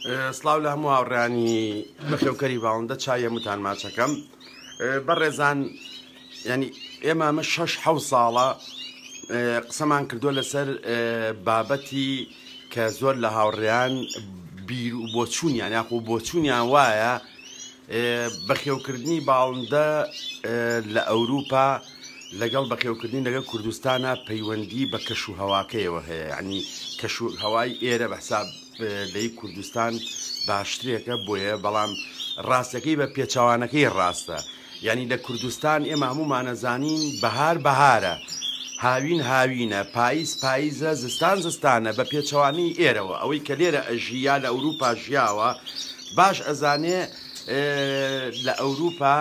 سڵاو لە هەموو هاوڕێیانی بەخێوکەری باڵندە چاوی هەمووتان ماچەکەم بەڕێزان ینی ئێمە ئەمە شەش حەو ساڵە قسەمان کردووە لەسەر بابەتی کە زۆر لە هاوڕێیان بیر و بۆچوونیان یاخۆ بۆچوونیان وایە بەخێوکردنی باڵندە لە ئەوروپا لەگەڵ بەخێوکردنی لەگەڵ کوردستانا پەیوەندی بە کەش و هەواکەیەوە هەیە یانی کەش و هەوای ئێرە بە حساب لەی کوردستان باشترێکە بۆیە بەڵام ڕاستەکەی بە پێچەوانەکەی ڕاستە یانی لە کوردستان ئێمە هەموومانەزانین بەهار بەهارە هاوین هاوینە پاییز پاییزە زستان زستانە بە پێچەوانەی ئێرەوە ئەوەی کە لێرە ئەژی یا لە ئەوروپا ژیاوە باش ئەزانێ لە ئەوروپا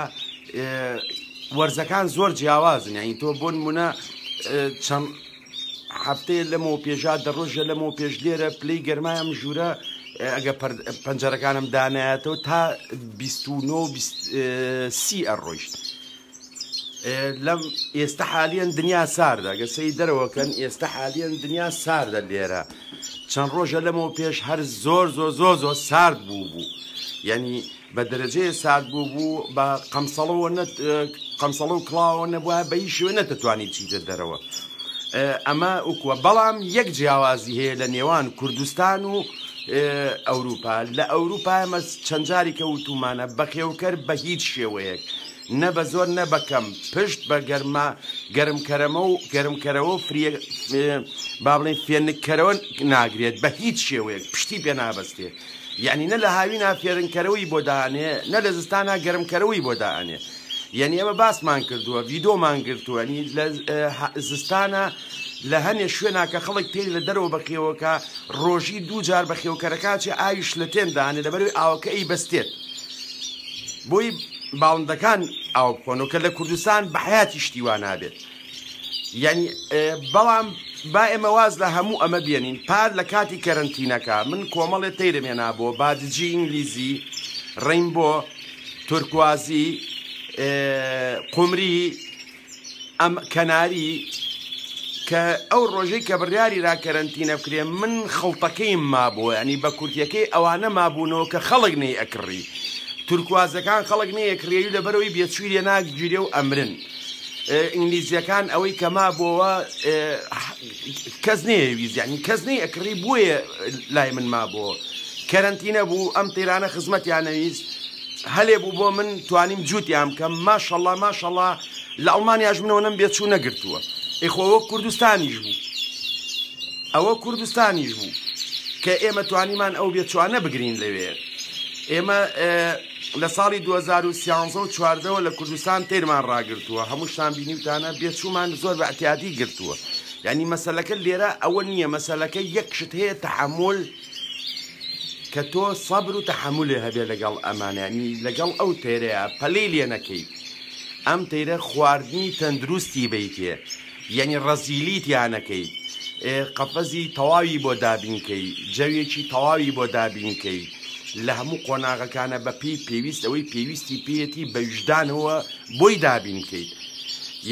وەرزەکان زۆر جیاوازن یانی تۆ بۆ نمونە چەند هەفتەیە لەمەوە پێشا دە ڕۆژە لەمەوە پێش لێرە پلەی گەرمای ئەم ژوورە ئەگە پەنجەرەکانم دانایەتەوە تا 29 سی ئەڕۆیشت لەم ئێستا حالیان دنیا ساردە گە سەی دەرەوەکەن ئێستا حالیان دنیا ساردە لێرە چەند ڕۆژە لەمەوە پێش هەر زۆر زۆر زۆر زۆر سارد بوو بوو یعنی بە دەرەجەیە سارد بوو بوو بە قەمسەڵەوە نەت قەمسەڵە و کڵاوە نەبووە بە هیچ شێوە نەتەتوانی بچیتە دەرەوە ئەمە وکووە بەڵام یەک جیاوازی هەیە لە نێوان کوردستان و ئەوروپا لە ئەوروپا ئەمە چەند جاری کە وتومانە بەخێوکەر بە هیچ شێوەیەک نە بە زۆر نە بە کەم پشت بە گەرما گەرمکەرەمە و گەرمکەرەوە و فریە با بڵێن فێنککەرەوە ناگرێت بە هیچ شێوەیەک پشتی پێ نابەستێت یەعنی نە لە هاوینا فێرنکەرەوەی بۆ دائەنێ نە لە زستانا گەرمکەرەوەی بۆ دائەنێ یەعنی ئێمە باسمان کردووە ڤیدۆمان گرتووە یەعنی لە زستانە لە هەنێ شوێنا کە خەڵک پێی لە دەرەوە بەخێوەکە ڕۆژی دوو جار بەخێوکەرەکە چێ ئاوی شلەتێن دانێ لەبەرەوەی ئاوەکە ئەی بەستێت بۆی باڵندەکان ئاو بخۆنەوە کە لە کوردستان بە حەیاتی شتی وا نابێت. یانی بەڵام با ئێمە واز لە هەموو ئەمە بێنین پار لە کاتی کەرەنتینەکە من کۆمەڵێ تەیرم هێنا بۆ بادجی ئینگلیزی ڕەینبۆ تورکوازی قومری ئەم کەناری کە ئەو ڕۆژەی کە بڕیاری را کەرەنتینە بکرێ من خڵتەکەیم مابووە ینی بە کورتیەکەی ئەوانە مابوونەوە کە خەڵک نەی ئەکڕی تورکوازەکان خەڵک نەیەکڕیەوی لەبەرەوەی بێچووی لێ ناگیرێ و ئەمرن ئینگلیزیەکان ئەوەی کە مابۆوە کەس نەیەویست یعنی کەس نەی ئەکڕی بۆیە لای من مابۆ کەرەنتینە بوو ئەم تەیرانە خزمەتیان نەویست هەلێ بوو بۆ من توانیم جووتیان بکەم ماشەڵا ماشەڵا لە ئەڵمانیاش منەوە نەم بێچوو نەگرتووە ئیخۆ وەک کوردستانیش بوو ئەوە کوردستانیش بوو کە ئێمە توانیمان ئەو بێچوانە بگرین لەوێ ئێمە لە ساڵی 2013 و 14 وە لە کوردستان تەیرمان ڕاگرتووە هەمووشتان بینیوتانە بێچوومان زۆر بە ئەتیادی گرتووە یعنی مەسەلەکە لێرە ئەوە نییە مەسەلەکە یەک شت هەیە تەحەمول کە تۆ سەبر و تەحەمولێ هەبێ لەگەڵ ئەمانە یعنی لەگەڵ ئەو تەیرەیە پەلەی لێ نەکەی ئەم تەیرە خواردنی تەندروستی بەیتێ یەنی ڕەزیلی تیا نەکەی قەفەزی تەواوی بۆ دابین کەی جەوێکی تەواوی بۆ دابین کەی لە هەموو قۆناغەکانە بە پێی پێویست ئەوەی پێویستی پێیەتی بە ویژدانەوە بۆی دابین کەیت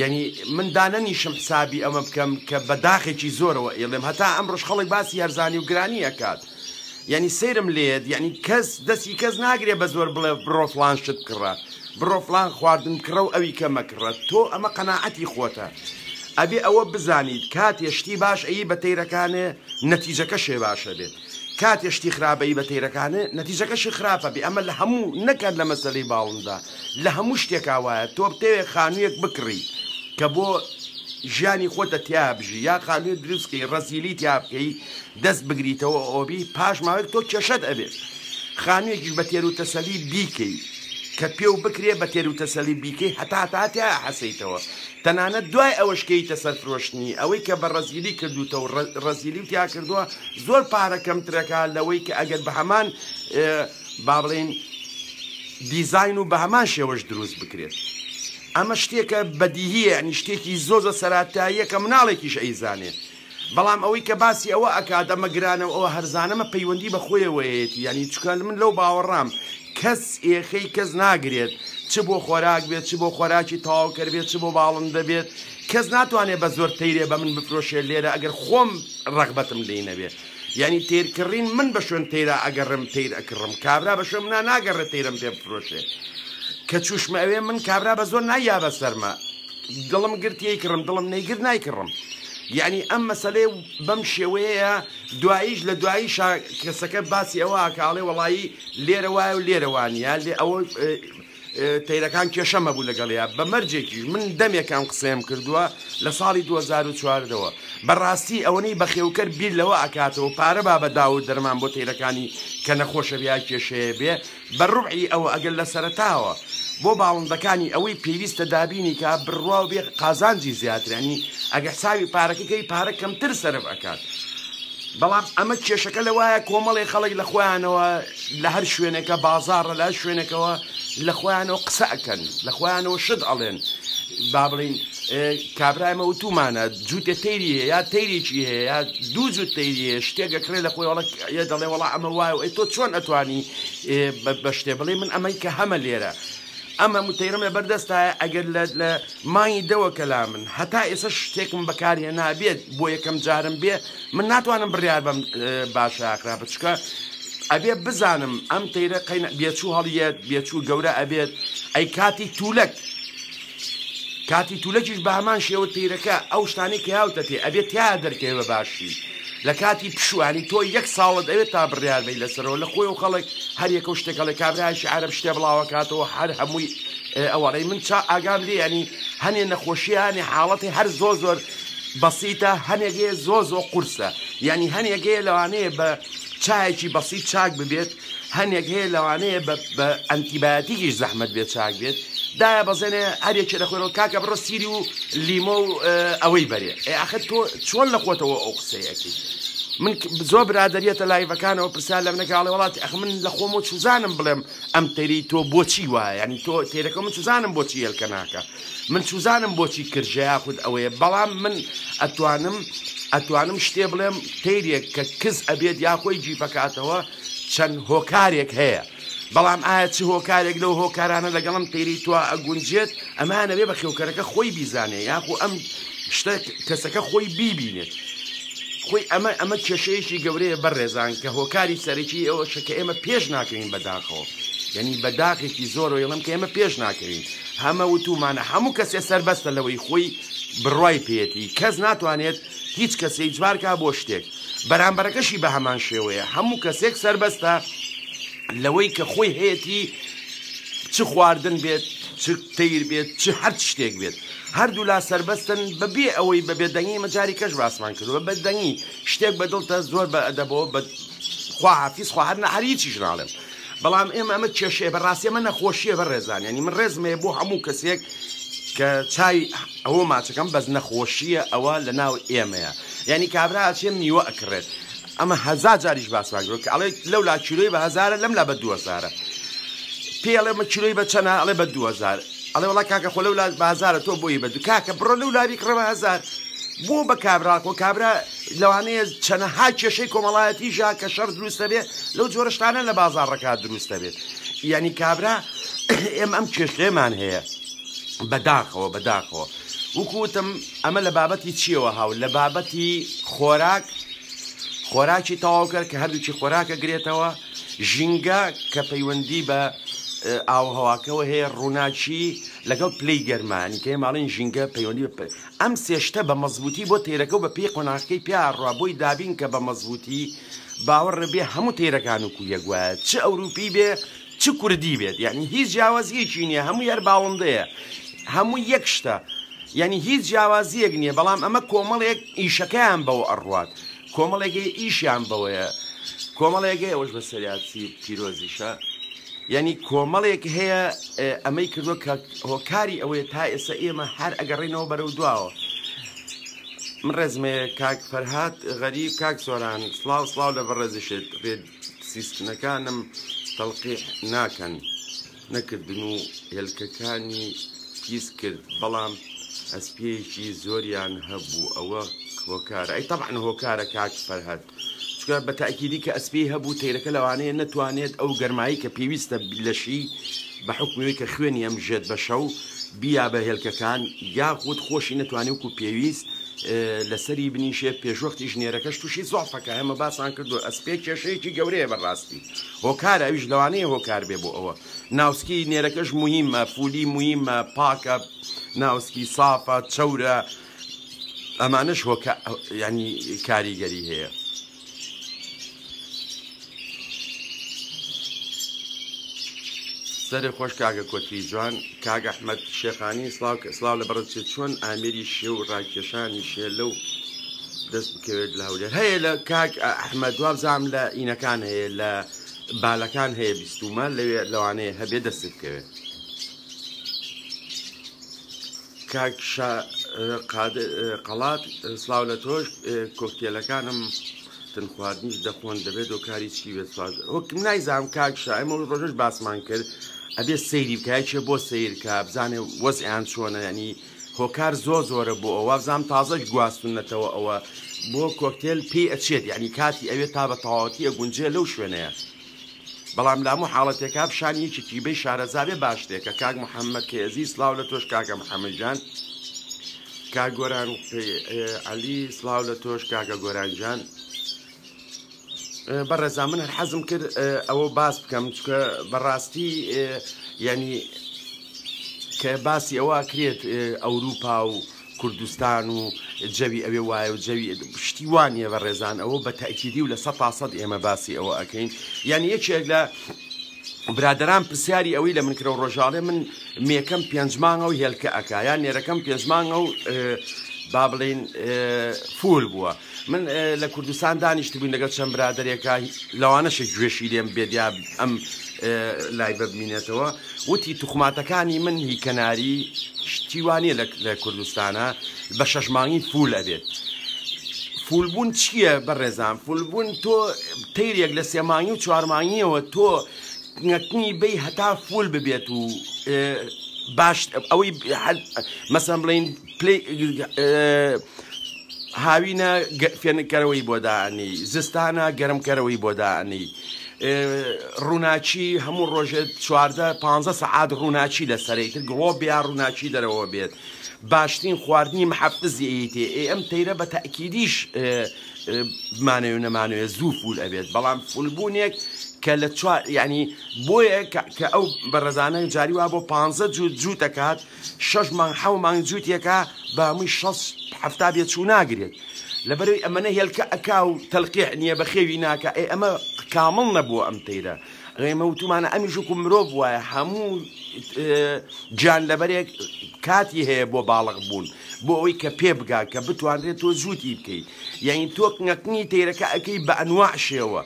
یەنی من دانەنیشم حسابی ئەمە بکەم کە بە داخێکی زۆرەوە ئێڵێم هەتا ئەمڕۆش خەڵک باسی هەرزانی و گرانی ئەکات یەنی سەیرم لێیەت یەنی کەس دەستی کەس ناگرێ بە زۆر بڵێ بڕۆ فڵان شت بکڕە بڕۆ فڵان خواردن بکڕە و ئەوی کە مەکڕە تۆ ئەمە قەناعەتی خۆتە ئەبێ ئەوە بزانیت کاتێ شتی باش ئەیی بە تەیرەکانێ نەتیجەکەشێ باشە بێت کاتێ شتی خراپەی بە تەیرەکانێ نەتیجەکەشی خراپە بێ ئەمە لە هەموو نەکات لە مەسەلەی باڵندا لە هەموو شتێکا وایە تۆ بتەوێ خانوویەک بکڕی کە بۆ ژیانی خۆتە تیا بژی یا خانوویەک دروست کەی ڕەزیلی تیا بکەی دەست بگریتەوە ئۆبی پاش ماوەیەک تۆ کێشەت ئەبێت خانوویەکیش بە تێر و تەسەلی بیکەی کە پێو بکرێ بە تێر و تەسەلی بیکەی هەتا هەتا تیا ئەحەسێیتەوە تەنانەت دوای ئەوەش کەیتە سەر فرۆشتنی ئەوەی کە بە ڕەزیلی کردوتە و ڕەزیلی و تیا کردووە زۆر پارە کەمترەکە لەوەی کە ئەگەر بە هەمان با بڵێین دیزاین و بە هەمان شێوەش دروست بکرێت ئەمە شتێکە بەدیهیە یعنی شتێکی زۆر زۆر سەرەتاییە کە مناڵێکیش ئەیزانێ بەڵام ئەوەی کە باسی ئەوە ئەکات ئەمە گرانە و ئەوە هەرزانە مە پەیوەندی بە خۆیەوەیەتی یانی چونکە من لەو باوەڕام کەس ئێخەی کەس ناگرێت چ بۆ خۆراک بێت چ بۆ خۆراکی تەواوکەر بێت چ بۆ باڵندە بێت کەس ناتوانێت بە زۆر تەیرێ بە من بفرۆشێ لێرە ئەگەر خۆم ڕەغبەتم لێی نەبێت. یانی تەیر کڕین من بە شوێن تەیرا ئەگەڕێم تەیر ئەکڕم کابرا بە شوێن منا ناگەڕێ تەیرم پێ بفرۆشێ کە چوشمە ئەوێ من کابرا بە زۆر نایا بە سەرما دڵم گرت یەیکڕم دڵم نەیگرت نایکڕم یعنی ئەم مەسەلەیە بەم شێوەیە دواییش لە دواییشا کەسەکە باسی ئەوە ئەکا ئەڵێ وەڵایی لێرە وایە و لێرە وانە لێ ئەوە تەیرەکان کێشەم هەبوو لەگەڵیا بە مەرجێکیش من دەمێکە ئەم قسەیەم کردووە لە ساڵی 2014 ەوە بەڕاستی ئەوەنەی بەخێوکەر بیر لەوە ئەکاتەوە پارە با بە داو و دەرمان بۆ تەیرەکانی کە نەخۆشە بێ یا کێشەیە بێ بە ڕوبعی ئەوە ئەگەر لە سەرەتاوە بۆ باڵندەکانی ئەوەی پێویستە دابینی کا بڕواو بێ قازانجی زیاتر یانی ئەگەر حسابی پارەکەی کەی پارە کەمتر سەرف ئەکات بەڵام ئەمە کێشەکە لەوایە کۆمەڵێ خەڵک لە خۆیانەوە لە هەر شوێنێکە بازاڕە لە هەر شوێنێکەوە لە خۆیانەوە قسە ئەکەن لە خۆیانەوە شت ئەڵێن با بڵین کابرای ئەمە وتومانە جووتێ تەیری هەیە یا تەیرێکی هەیە یا دوو جووت تەیری هەیە شتێک ئەکڕێ لە خۆی وەڵا یە دەڵێ وەڵا ئەمە وایە ئەی تۆ چۆن ئەتوانی بە شتێ بڵێ من ئەمەی کە هەمە لێرە ئەم هەموو تەیرم لەبەر دەستایە ئەگەر لە مانگی دەوە کەلا من هەتا ئێستا شتێکم بەکارهێنا بێت بۆ یەکەم جارم بێ من ناتوانم بڕیار بەم باشە خراپە چکە ئەبێ بزانم ئەم تەیرە قەین بێچوو هەڵیەت بێچوو گەورە ئەبێت ئەی کاتی تولەک کاتی تولەکیش بە هەمان شێوە تەیرەکە ئەو شتانەی کە یاوتە تێ ئەبێت تیا دەرکەوێ بە باشی لە کاتی پشوانی تۆ یەک ساڵت ئەوێت تا بڕیار بەی لەسەرەوە لە خۆی و خەڵک هەر یەکە و شتێک ئەڵێ کابرایەکی عەرەب شتێ بڵاوەکاتەوە هەر هەمووی ئەوەڵێ من چا ئاگام لێ ینی هەنێ نەخۆشیە هەنێ حاڵەتی هەر زۆر زۆر بەسیتە هەنێک هەیە زۆر زۆر قورسە یعنی هەنێک هەیە لەوانەیە بە چایەکی بەسیت چاک ببێت هەنێک هەیە لەوانەیە بە ئەنتیبایەتیکیش زەحمەت بێت چاک بێت دایە بەزێنێ هەر یەکێ لە خۆیەوە کاکە بڕۆ سیری و لیمۆ و ئەوەی بەرێ ئێ ئاخر تۆ چۆن لە خۆتەوە ئەو قسەیە ئەکەی من زۆر برادەریەتە لایڤەکانەوە پرسیار لە منەکە ئەڵێ وڵاتی ئەخ من لە خۆمەوە چوزانم بڵێم ئەم تەیرەی تۆ بۆچی وایە یعنی تۆ تەیرەکە من چوزانم بۆچی هێلکە ناکە من چوزانم بۆچی کرژە یاخود ئەوەیە بەڵام من ئەتوانم ئەتوانم شتێ بڵێم تەیرێک کە کز ئەبێت یا خۆی جیپەکاتەوە چەند هۆکارێک هەیە بەڵام ئایا چ هۆکارێک لەو هۆکارانە لەگەڵم تەیری تۆ ئەگونجێت ئەمانە بێ بەخێوکەرەکە خۆی بیزانێ یاخو ئەم شتە کەسەکە خۆی بیبینێت خۆی ئەمە ئەمە کێشەیەکی گەورەیە بەڕێزان کە هۆکاری سەرەکی ئەوەشە کە ئێمە پێش ناکەوین بەداخەوە یعنی بەداخێکی زۆرەوە یڵم کە ئێمە پێش ناکەوین هەمە وتومانە هەموو کەسێ سەربەستە لەوەی خۆی بڕوای پێیەتی کەس ناتوانێت هیچ کەسێ ئیجبار کا بۆ شتێک بەرامبەرەکەشی بە هەمان شێوەیە هەموو کەسێک سەربەستە لەوەی کە خۆی هەیەتی چ خواردن بێت چ تەیر بێت چ هەر شتێک بێت هەردوولا سەربەستن بەبێ ئەوەی بە بێدەنگی مەجاری کەش باسمان کردووە بە دەنگی شتێک بە دڵتە زۆر بە ئەدەبەوە بە خواحافیز خوا هەر نە هەر هیچیش ناڵێم بەڵام ئێمە ئەمە کێشەیە بەڕاستی ئەمە نەخۆشیە بەڕێزان یعنی من ڕێزم هەیە بۆ هەموو کەسێک کە چای ئەوە ماچەکەم بەس نەخۆشیە ئەوە لە ناو ئێمەیە یعنی کابرا ئەچێ میوە ئەکڕێت ئەمە هەزار جاریش باسمان کرد کە ئەڵێ لەو لا کیلۆی بە هەزارە لەم لا بە 2000 پێ ئەڵێ مە کیلۆی بە چەنە ئەڵێ بە 2000 ئەڵێ وڵا کاکە خۆ لەو لا بە هەزارە تۆ بۆی بە دوو کاکە بڕۆ لەو لا بیکڕە بە هەزار بۆ بە کابرا خۆ کابرا لەوانەیە چەنەها کێشەی کۆمەڵایەتی ژا کە شەڕ دروست دەبێت لەو جۆرە شتانە لە بازاڕەکە دروست دەبێت یعنی کابرا ئێمە ئەم کێشەیەمان هەیە بەداخەوە بەداخەوە وەکو وتم ئەمە لە بابەتی چیەوە هاو لە بابەتی خۆراک خۆراکی تەواوکەر کە هەردووکی خۆراکە گرێتەوە ژینگە کە پەیوەندی بە ئاوهەواکەوە هەیە ڕووناکی لەگەڵ پلەی گەرمانی کە ماڵین ژینگە پەیوەندی ئەم سێ شتە بە مەزبووتی بۆ تەیرەکە و بە پێی قۆناغەکەی پیا ڕوا بۆی دابین کە بە مەزبووتی باوەڕ بێ هەموو تەیرەکان وکو یەک وایە چ ئەوروپی بێ چ کوردی بێت یعنی هیچ جیاوازیەکی نییە هەمووی هەر باڵندەیە هەموو یەک شتە یعنی هیچ جیاوازیەک نییە بەڵام ئەمە کۆمەڵێک ئیشەکەیان بەوە ئەڕوات کۆمەڵێک ئیشیان بەوەیە کۆمەڵێک هەیە ئەوەش بە سەریاتی پیرۆزیشە یعنی کۆمەڵێک هەیە ئەمەی کردووە کە هۆکاری ئەوەیە تا ئێستا ئێمە هەر ئەگەڕێینەوە بەرەو دواوە من ڕێزمێ کاک فەرهاد غەریب کاک سۆران سڵاو سڵاو لە بەڕێزیشت ڕێد سیستنەکانم تەڵقیح ناکەن نەکردن و هێلکەکانی پیس کرد بەڵام ئەسپیەکی زۆریان هەبوو ئەوە هۆکارە ئەی تەبعەن هۆکارە کاک فەرهاد چونکە بە تاکیدی کە ئەسپی هەبوو تەیرەکە لەوانەیە نەتوانێت ئەو گەرمایی کە پێویستە لەشی بە حکومی کە خوێنی ئەم ژێت بە شەو بیا بە هێلکەکان یاخود خۆشی نەتوانێت وکو پێویست لەسەری بنیشێ پێشوەختیش نێرەکەش تووشی زۆفەکە ئێمە باسان کردو ئەسپێ کێشەیەکی گەورەیە بەڕاستی هۆکارە ئەویش لەوانەیە هۆکار بێ بۆ ئەوە ناوسکی نێرەکەش موهیمە فولی موهیمە پاکە ناوسکی سافە چەورە ئەمانەش هۆکە ینی کاریگەری هەیە. سەرێ خۆش کاکە کۆتری جوان کاک ئەحمەد شێخانی سڵاو سڵاو لە بەڕێز چێت چۆن ئامێری شێ و ڕاکێشانی شێ لەو دەست بکەوێت لە هەولێر هەیە لە کاک ئەحمەد وابزانم لە ئینەکان هەیە لە بالەکان هەیە بیستومە لەوێ لەوانەیە هەبێ دەستت بکەوێت کاک شا قادر قەڵات سڵاو لە تۆش کۆکتێلەکانم تن خواردنیش دەخۆن دەبێت دۆکاری چی بێت سواز وەک نایزانم کاک شا ئێمە ڕۆژەش باسمان کرد ئەبێ سەیری بکە یەکێ بۆ سەیر کە بزانێ وەزعیان چۆنە ینی هۆکار زۆر زۆرە بۆ ئەوە وابزانم تازەش گواستونەتەوە ئەوە بۆ کۆکتێل پێی ئەچێت یعنی کاتی ئەوێت تا بە تەواوەتی ئەگونجێ لەو شوێنەیە بەڵام لامو حاڵەتێکا پیشانی یەکێکی بەی شارەزا بێ باشترێکە کاک محەممەد کەیەزی سڵاو لە تۆش کاکە محەممەد گیان کاک گۆران عەلی سڵاو لە تۆش کاکە گۆران گیان بەڕێزان من هەر حەزم کرد ئەوە باس بکەم چکە بەڕاستی یعنی کە باسی ئەوە کرێت ئەوروپا و کوردستان و جەوی ئەوێ وایە و جەوی شتی وا نییە بە ڕێزان ئەوە بە تاکیدی و لە سە تا سەد ئێمە باسی ئەوە ئەەکەین یعنی یەکێک لە برادران پرسیاری ئەوەی لە من کرە و ڕۆژاڵێ من مێکەم پێنج مانگە و هێلکە ئەکا یان نێرەکەم پێنج مانگە و با بڵین فول بووە من لە کوردستان دانیشتبووین لەگەڵ چەند برادەرێکا لەوانەشە گوێشی لێم بێت یا ئەم لای ببمینێتەوە وتی توخماتەکانی من هی کەناری شتی وانە لە کوردستانە بە شەش مانگی فول ئەبێت فولبوون چییە بەڕێزان فولبوون تۆ تەیرێک لە سێمانگی و چوارمانگیەوە تۆ نەتنی بی هەتا فول ببێت و باش ئەوەی مەسەن بڵین پلەی هاوینە فێنککەرەوەی بۆ دائەنێی، زستانە گەرمکەرەوەی بۆ دائەنێی، ڕووناکی هەموو ڕۆژێ 14 15 سەعات ڕووناکی لەسەرە ئیتر گڵۆپ بێ یا ڕووناکی دەرەوە بێت باشترین خواردنی محەفزی ئەیتێ ئێ ئەم تەیرە بە تەئکیدیش بمانەوێ و نەمانەوێ زوو فول ئەبێت بەڵام فولبوونێک کە لە چوار یعنی بۆیە کە ئەو بەڕێزانە جاری وا بۆ 15 جووت جووت دەکات شەش مانگ حەو مانگ جووتێکە بە هەمووی شەست حەفتا بێچوو ناگرێت لەبەرەوەی ئەمەنە هێلکە ئەکا و تەلقیح نییە بەخێوی ناکا ئێ ئەمە کامڵ نەبووە ئەم تەیرە ئێمە وتومانە ئەمیش وەکو مرۆڤ وایە هەموو گیان لەبەرێک کاتی هەیە بۆ باڵغ بوون بۆ ئەوەی کە پێ بگا کە بتوانرێت تۆ جووتی بکەیت یانی تۆ نەکنی تەیرەکە ئەکەی بە ئەنواع شێوە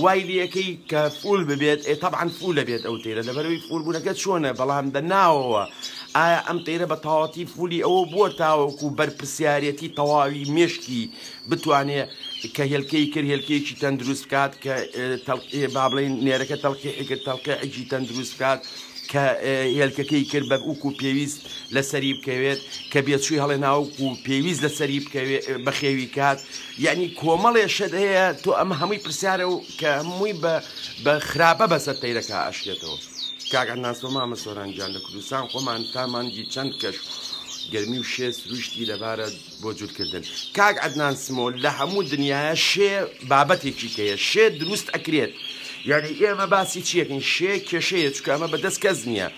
وای لەکەی کە فول ببێت ئێ تەبعەن فول ئەبێت ئەو تەیرە لەبەرەوەی فول بوونەکە چۆنە بەڵام لە ناوەوە ئایا ئەم تەیرە بە تەواوەتی فولی ئەوە بووە تاوەکو بەرپرسیارەتی تەواوی مێشکی بتوانێ کە هێلکەی کرد هێلکەیەکی تەندروست بکات کە با بڵێین نێرەکە تەلقیحی کرد تەلقیحێکی تەندروست بکات کە هێلکەکەی کرد بە وەکو پێویست لەسەری بکەوێت کە بێچووی هەڵێنا وەکو پێویست لەسەری بکەوێت بەخێوی کات یعنی کۆمەڵێ شت هەیە تۆ ئەمە هەمووی پرسیارە و کە هەمووی بە بە خراپە بەسەر تەیرەکە ئەشکێتەوە کاک عەدنان سۆ مامە سۆران گیان لە کوردستان خۆمان تا مانگی چەند کەش گەرمی و شێ سروشتی لەبارە بۆ جووتکردن کاک عەدنان سمۆ لە هەموو دنیاە شێ بابەتێکی کەیە شێ دروست ئەکرێت یعنی ئێمە باسی چیەکەین شێ کێشەیە چونکە ئەمە بەدەست کەس نییە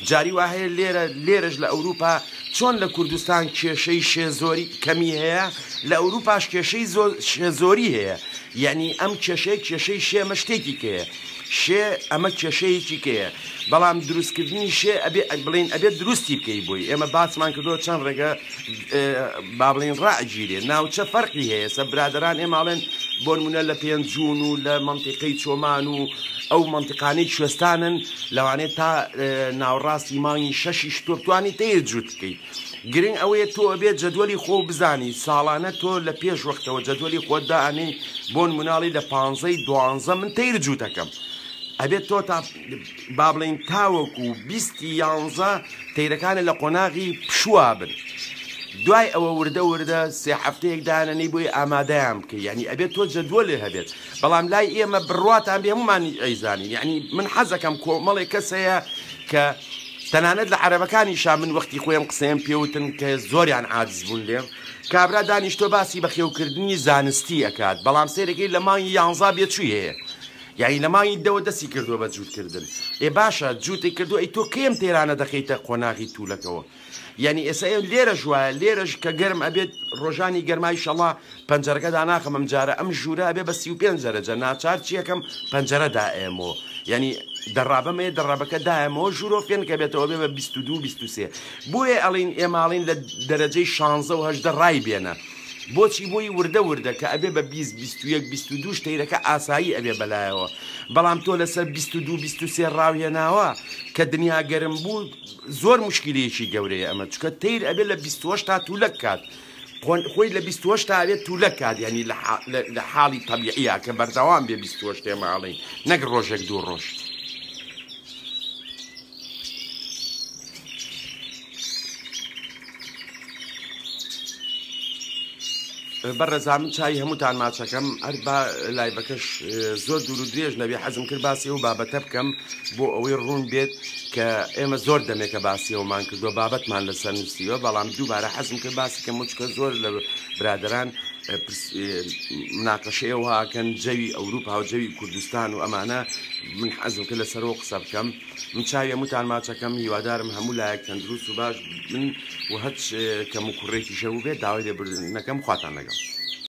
جاری وا هەیە لێرە لێرەش لە ئەوروپا چۆن لە کوردستان کێشەی شێ زۆری کەمی هەیە لە ئەوروپاش کێشەی شێ زۆری هەیە یعنی ئەم کێشەیە کێشەی شێمە شتێکی کەیە شێ ئەمە کێشەیەکی کەیە بەڵام دروستکردنی شێ ئەبێ بڵێن ئەبێت دروستی بکەی بۆی ئێمە باسمان کردووە چەند ڕێگە با بڵێین ڕائەگیرێ ناوچە فەرقی هەیە سە برادەران ئێمە ئەڵێن بۆ نمونە لە پێنجوون و لە مەنتیقەی چۆمان و ئەو مەنتیقانەی کوێستانن لەوانەیە تا ناوەڕاستی مانگی شەشیش تۆ بتوانی تەیر جووت بکەیت گرنگ ئەوەیە تۆ ئەبێت جەدوەلی خۆ بزانی ساڵانە تۆ لە پێش وەختەوە جەدوەلی خۆت دائەنێی بۆ نموناڵی لە پانزەی دوانزە من تەیر جووتەکەم ئەبێت تۆ تا با بڵێین تاوەکو بیستی یانزە تەیرەکانە لە قۆناغی پشووا بن دوای ئەوە وردە وردە سێ هەفتەیەک دانەنەی بۆی ئامادەیان بکەی یعنی ئەبێت تۆ جەدوەلێ هەبێت بەڵام لای ئێمە بڕواتان بێ هەمومان ئەیزانین یعنی من حەزەکەم کۆمەڵێک کەس هەیە کە تەنانەت لە عەرەبەکانیشا من وەختی خۆی ئەم قسەیەم پێ وتن کە زۆریان عاجز بوون لێم کابرا دانیشتوە باسی بەخێوکردنی زانستی ئەکات بەڵام سەیرەکەی لە مانگی یانزا بێچووی هەیە یانی لە مانگی دەوە دەستی کردووە بە جووتکردن ئێ باشە جووتی کردووە ئەی تۆ کەی ئەم تەیرانە دەخەیتە قۆناغی توولەکەوە یانی ئێستا ئێ لێرەش وایە لێرەش کە گەرم ئەبێت ڕۆژانی گەرمای شەڵا پەنجەرەکە داناخەم ئەم جارە ئەم ژوورە ئەبێ بە 35 دەرەجە ناچار چیەکەم پەنجەرە دائێمەوە یانی دەڕابەم هەیە دەڕابەکە دایەمەوە ژوورۆ فێنکە بێتەوە بێ بە 22 23 بۆیە ئەڵین ئێماڵین لە دەرەجەی 16 و 18 ڕای بێنە بۆچی بۆی وردە وردە کە ئەبێ بە 20 21 22 شتەیرەکە ئاسایی ئەبێ بەلایەوە بەڵام تۆ لەسەر 22 23 ڕاوهێناوە کە دنیا گەرم بوو زۆر موشکیلەیەکی گەورەیە ئەمە چونکە تەیر ئەبێ لە 28 تا تولەک کات خۆی لە 28 تا ئەبێت تولەک کات یعنی لە حاڵی تەبیعیە کە بەردەوام بێ 28 ئێمە ئەڵێین نەک ڕۆژێک دوو ڕۆژ. بەڕێزان من چاوی هەمووتان ماچەکەم هەر با لایڤەکەش زۆر دوور و درێژ نەبێ حەزم کرد باسی ئەو بابەتە بکەم بۆ ئەوەی ڕوون بێت کە ئێمە زۆر دەمێکە باسی ئەومان کردووە بابەتمان لەسەر نووسیوە بەڵام دووبارە حەزم کرد باسی کەم چکە زۆر لە برادران مناقەشەی ئەوە ئەکەن جەوی ئەوروپا و جەوی کوردستان و ئەمانە من حەزم کرد لەسەرەوە قسە بکەم من چاوی هەمووتان ماچەکەم هیوادارم هەموو لایەک تەندروست و باش بن و هەچ کەم و کوڕێکیش هەبوو بێت داوای لێبوردنەکەم خواتان لەگەڵ.